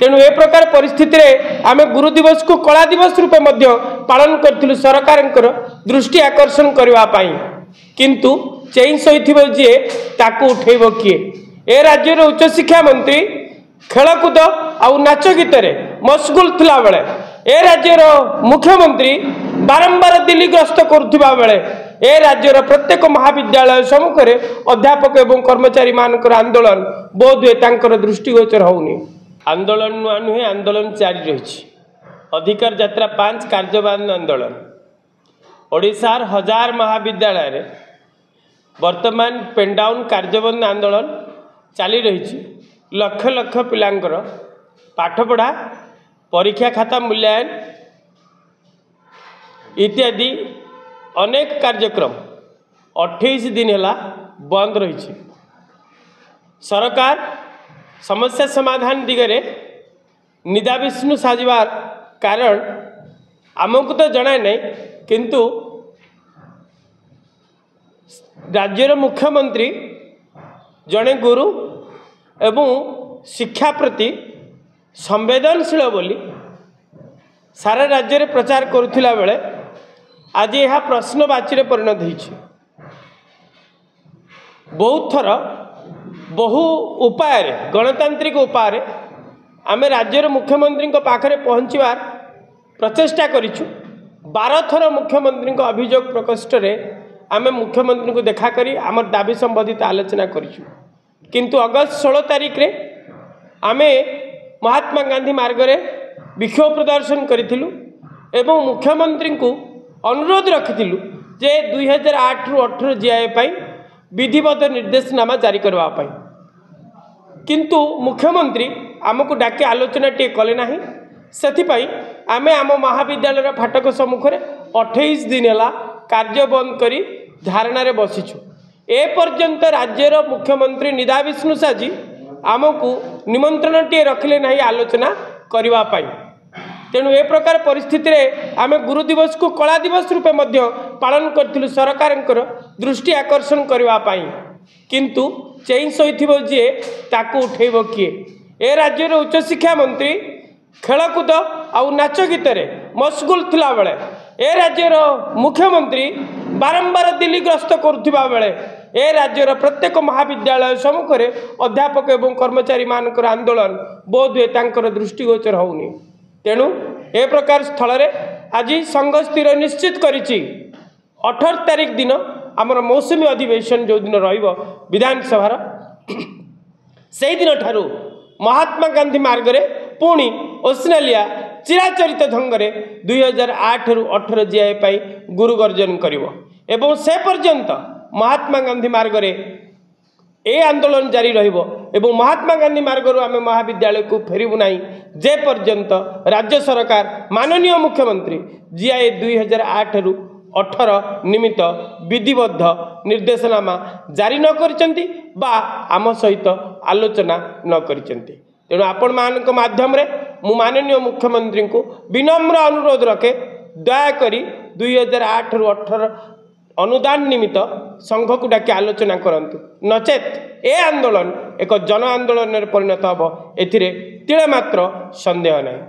ତେଣୁ ଏ ପ୍ରକାର ପରିସ୍ଥିତିରେ ଆମେ ଗୁରୁ ଦିବସକୁ କଳା ଦିବସ ରୂପେ ମଧ୍ୟ ପାଳନ କରିଥିଲୁ ସରକାରଙ୍କର ଦୃଷ୍ଟି ଆକର୍ଷଣ କରିବା ପାଇଁ। କିନ୍ତୁ ଚେଇଁ ଶୋଇଥିବ ଯିଏ, ତାକୁ ଉଠେଇବ କିଏ? ଏ ରାଜ୍ୟର ଉଚ୍ଚଶିକ୍ଷା ମନ୍ତ୍ରୀ ଖେଳକୁଦ ଆଉ ନାଚ ଗୀତରେ ମସଗୁଲ ଥିଲାବେଳେ, ଏ ରାଜ୍ୟର ମୁଖ୍ୟମନ୍ତ୍ରୀ ବାରମ୍ବାର ଦିଲ୍ଲୀ ଗସ୍ତ କରୁଥିବା ବେଳେ, ଏ ରାଜ୍ୟର ପ୍ରତ୍ୟେକ ମହାବିଦ୍ୟାଳୟ ସମ୍ମୁଖରେ ଅଧ୍ୟାପକ ଏବଂ କର୍ମଚାରୀମାନଙ୍କର ଆନ୍ଦୋଳନ ବୋଧହୁଏ ତାଙ୍କର ଦୃଷ୍ଟିଗୋଚର ହେଉନି। ଆନ୍ଦୋଳନ ନୂଆ ନୁହେଁ, ଆନ୍ଦୋଳନ ଜାରି ରହିଛି। ଅଧିକାର ଯାତ୍ରା 5 କାର୍ଯ୍ୟବନ୍ଦ ଆନ୍ଦୋଳନ ଓଡ଼ିଶାର ହଜାର ମହାବିଦ୍ୟାଳୟରେ ବର୍ତ୍ତମାନ ପେଣ୍ଡାଉନ୍ କାର୍ଯ୍ୟବନ୍ଦ ଆନ୍ଦୋଳନ ଚାଲି ରହିଛି। ଲକ୍ଷ ଲକ୍ଷ ପିଲାଙ୍କର ପାଠପଢ଼ା, ପରୀକ୍ଷା ଖାତା ମୂଲ୍ୟାୟନ ଇତ୍ୟାଦି ଅନେକ କାର୍ଯ୍ୟକ୍ରମ 28 ଦିନ ହେଲା ବନ୍ଦ ରହିଛି। ସରକାର ସମସ୍ୟା ସମାଧାନ ଦିଗରେ ନିଦାବିଷ୍ଣୁ ସାଜିବାର କାରଣ ଆମକୁ ତ ଜଣା ନାହିଁ, କିନ୍ତୁ ରାଜ୍ୟର ମୁଖ୍ୟମନ୍ତ୍ରୀ ଜଣେ ଗୁରୁ ଏବଂ ଶିକ୍ଷା ପ୍ରତି ସମ୍ବେଦନଶୀଳ ବୋଲି ସାରା ରାଜ୍ୟରେ ପ୍ରଚାର କରୁଥିଲା ବେଳେ ଆଜି ଏହା ପ୍ରଶ୍ନବାଚୀରେ ପରିଣତ ହୋଇଛି। ବହୁତ ଥର ବହୁ ଉପାୟରେ, ଗଣତାନ୍ତ୍ରିକ ଉପାୟରେ ଆମେ ରାଜ୍ୟର ମୁଖ୍ୟମନ୍ତ୍ରୀଙ୍କ ପାଖରେ ପହଞ୍ଚିବାର ପ୍ରଚେଷ୍ଟା କରିଛୁ। 12 ଥର ମୁଖ୍ୟମନ୍ତ୍ରୀଙ୍କ ଅଭିଯୋଗ ପ୍ରକୋଷ୍ଠରେ ଆମେ ମୁଖ୍ୟମନ୍ତ୍ରୀଙ୍କୁ ଦେଖା କରି ଆମର ଦାବି ସମ୍ବନ୍ଧିତ ଆଲୋଚନା କରିଛୁ। କିନ୍ତୁ ଅଗଷ୍ଟ 16 ତାରିଖରେ ଆମେ ମହାତ୍ମା ଗାନ୍ଧୀ ମାର୍ଗରେ ବିକ୍ଷୋଭ ପ୍ରଦର୍ଶନ କରିଥିଲୁ ଏବଂ ମୁଖ୍ୟମନ୍ତ୍ରୀଙ୍କୁ ଅନୁରୋଧ ରଖିଥିଲୁ ଯେ 2008ରୁ 18 ଜିଆଇ ପାଇଁ ବିଧିବଦ୍ଧ ନିର୍ଦ୍ଦେଶନାମା ଜାରି କରିବା ପାଇଁ। କିନ୍ତୁ ମୁଖ୍ୟମନ୍ତ୍ରୀ ଆମକୁ ଡାକି ଆଲୋଚନାଟିଏ କଲେ ନାହିଁ। ସେଥିପାଇଁ ଆମେ ଆମ ମହାବିଦ୍ୟାଳୟର ଫାଟକ ସମ୍ମୁଖରେ 28 ଦିନ ହେଲା କାର୍ଯ୍ୟ ବନ୍ଦ କରି ଧାରଣାରେ ବସିଛୁ। ଏପର୍ଯ୍ୟନ୍ତ ରାଜ୍ୟର ମୁଖ୍ୟମନ୍ତ୍ରୀ ନିଦାବିଷ୍ଣୁ ସାଜି ଆମକୁ ନିମନ୍ତ୍ରଣଟିଏ ରଖିଲେ ନାହିଁ ଆଲୋଚନା କରିବା ପାଇଁ। ତେଣୁ ଏ ପ୍ରକାର ପରିସ୍ଥିତିରେ ଆମେ ଗୁରୁ ଦିବସକୁ କଳା ଦିବସ ରୂପେ ମଧ୍ୟ ପାଳନ କରିଥିଲୁ ସରକାରଙ୍କର ଦୃଷ୍ଟି ଆକର୍ଷଣ କରିବା ପାଇଁ। କିନ୍ତୁ ଚେଇଁ ଶୋଇଥିବ ଯିଏ, ତାକୁ ଉଠେଇବ କିଏ? ଏ ରାଜ୍ୟର ଉଚ୍ଚଶିକ୍ଷା ମନ୍ତ୍ରୀ ଖେଳକୁଦ ଆଉ ନାଚ ଗୀତରେ ମସଗୁଲ ଥିଲାବେଳେ, ଏ ରାଜ୍ୟର ମୁଖ୍ୟମନ୍ତ୍ରୀ ବାରମ୍ବାର ଦିଲ୍ଲୀ ଗସ୍ତ କରୁଥିବା ବେଳେ, ଏ ରାଜ୍ୟର ପ୍ରତ୍ୟେକ ମହାବିଦ୍ୟାଳୟ ସମ୍ମୁଖରେ ଅଧ୍ୟାପକ ଏବଂ କର୍ମଚାରୀମାନଙ୍କର ଆନ୍ଦୋଳନ ବୋଧହୁଏ ତାଙ୍କର ଦୃଷ୍ଟିଗୋଚର ହେଉନି। ତେଣୁ ଏ ପ୍ରକାର ସ୍ଥଳରେ ଆଜି ସଂଘ ସ୍ଥିର ନିଶ୍ଚିତ କରିଛି, 18 ତାରିଖ ଦିନ ଆମର ମୌସୁମୀ ଅଧିବେଶନ ଯେଉଁଦିନ ରହିବ ବିଧାନସଭାର, ସେଇଦିନଠାରୁ ମହାତ୍ମା ଗାନ୍ଧୀ ମାର୍ଗରେ ପୁଣି ଓସନାଲିଆ ଚିରାଚରିତ ଢଙ୍ଗରେ 2008ରୁ 18 ଜିଆଇ ପାଇଁ ଗୁରୁ ଗର୍ଜନ କରିବ ଏବଂ ସେ ପର୍ଯ୍ୟନ୍ତ ମହାତ୍ମା ଗାନ୍ଧୀ ମାର୍ଗରେ ଏ ଆନ୍ଦୋଳନ ଜାରି ରହିବ ଏବଂ ମହାତ୍ମା ଗାନ୍ଧୀ ମାର୍ଗରୁ ଆମେ ମହାବିଦ୍ୟାଳୟକୁ ଫେରିବୁ ନାହିଁ ଯେ ପର୍ଯ୍ୟନ୍ତ ରାଜ୍ୟ ସରକାର ମାନନୀୟ ମୁଖ୍ୟମନ୍ତ୍ରୀ ଜିଆଇ 2008ରୁ 18 ନିମିତ୍ତ ବିଧିବଦ୍ଧ ନିର୍ଦ୍ଦେଶନାମା ଜାରି ନ କରିଛନ୍ତି ବା ଆମ ସହିତ ଆଲୋଚନା ନ କରିଛନ୍ତି। ତେଣୁ ଆପଣମାନଙ୍କ ମାଧ୍ୟମରେ ମୁଁ ମାନନୀୟ ମୁଖ୍ୟମନ୍ତ୍ରୀଙ୍କୁ ବିନମ୍ର ଅନୁରୋଧ ରଖେ, ଦୟାକରି 2008ରୁ 18 ଅନୁଦାନ ନିମିତ୍ତ ସଂଘକୁ ଡାକି ଆଲୋଚନା କରନ୍ତୁ, ନଚେତ୍ ଏ ଆନ୍ଦୋଳନ ଏକ ଜନ ଆନ୍ଦୋଳନରେ ପରିଣତ ହେବ, ଏଥିରେ ତିଳେ ମାତ୍ର ସନ୍ଦେହ ନାହିଁ।